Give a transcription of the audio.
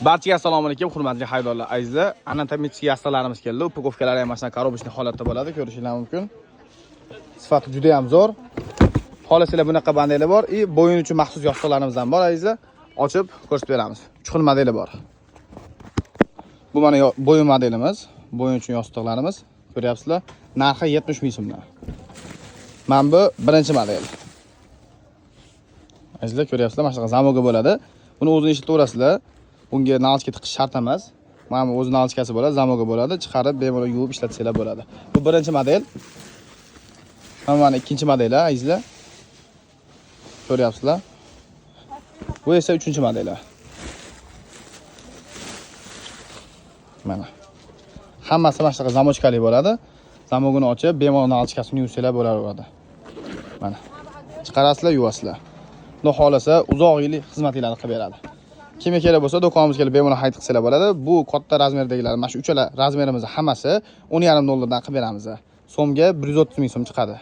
Barchaga assalomu alaykum, hurmatli xaridorlar, azizlar. Anatomический yostiqlarimiz keldi. Упаковка lari ham mana коробочный holatda bo'ladi, ko'rishingiz mumkin. Sifati juda ham zo'r. Xohlasanglar, bunaqa modeli bor и bo'yin uchun maxsus yostiqlarimiz ham bor, azizlar. Ochib ko'rsatib beramiz. 3 xil modeli bor. Bu mana bo'yin modelimiz, bo'yin uchun yostiqlarimiz. Ko'ryapsizlar. Narxi 70 ming so'mdan. Mana bu birinchi model. Azizlar, ko'ryapsizlar, mana shunaqa замок i bo'ladi. Buni o'zini ishlataverasizlar. Bunga наличка tiqish shart emas. Mana bu o'zi наличка si bo'ladi, замок i bo'ladi. Chiqarib bemalol yuvib ishlatsanglar bo'ladi. Bu birinchi model. Mana ikkinchi modeli, azizlar. Ko'ryapsizlar. Bu esa uchinchi modeli. Mana. Hammasi mana shunaqa замочка li bo'ladi. Замок ini ochib, bemalol наличка sini yuvsanglar bo'laveradi. Mana. Chiqarasizlar, yuvasizlar. Xudo xohlasa, uzoq yillik xizmatinglarni qilib beradi. Kimga kerak bo'lsa, do'konimizga kelib bemalol xarid qilsanglar bo'ladi. Bu katta размер dagilar, mana shu uchala размер imizni hammasi 10,5 dollardan qilib beramiz. So'mga 130 ming so'm chiqadi.